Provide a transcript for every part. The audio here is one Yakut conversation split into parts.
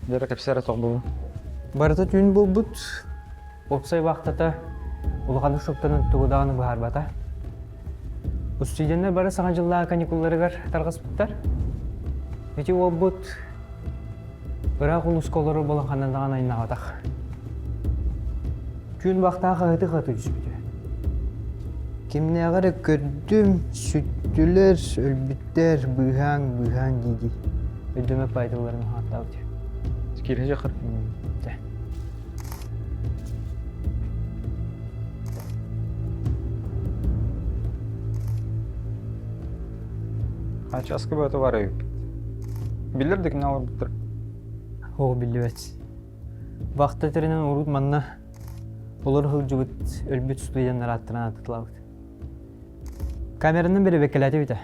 Дьэ кэпсээр тоҕ буолу. Барыта түүн буолбут. Уопсай вахтата улаханнык шоктанан тугу даҕаны быһаарбата. Устудьуоннар бары Саҥа дьыллааҕы каникулларыгар тарҕаспыттар. Ити уолбут ыраах улууска олорор буолан ханна даҕаны айнаабатах. Түүн вахтаах хаһыты-хаһыты түспүтэ. Кимнээҕи эрэ көрдүм, сүттүлэр, өлбүттэр, быыһааҥ, быыһааҥ дии-дии. Өйдөмөт баайдыларын ааттаабыт. Киирэ дьахар. Чэ. Хачаска бөтө бар эбиппит. Биллэр да кини олорбуттар. Оо, биллибэт. Вахта тэринэн урут манна олор сылдьыбыт өлбүт студеннар ааттарын ааттатылаабыт. Камеранан бэрэбиэркэлээтибит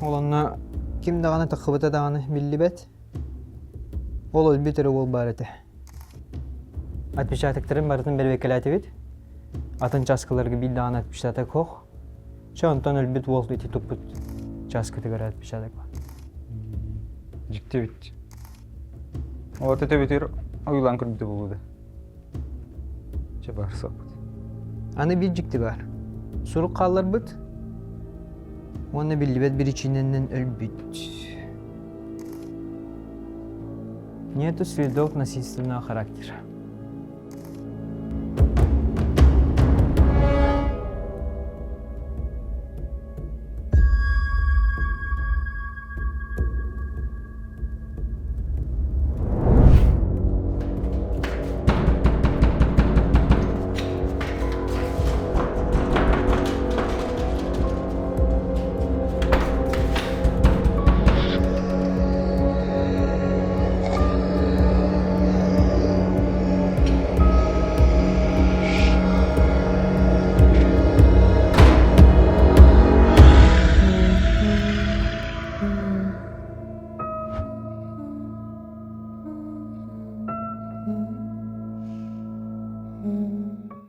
Ол онно ким даҕаны таххыбыта даҕаны биллибэт. Ол өлбүт эрэ уол баар этэ. Отпечатоктарын барытын бэрэбиэркэлээтибит. Атын чааскаларга биир даҕаны отпечаток суох. Чэ, онтон өлбүт уол ити туппут чааскытыгар отпечаток бар. Дьикти эбит. Ол төбөтүгэр ойуулаан көрбүтэ буолуо да. Чэ баар суохпут. Аны биир дьикти баар. Сурук хаалларбыт уонна биллибэт биричиинэнэн өлбүт. Нету следов насильственного характера.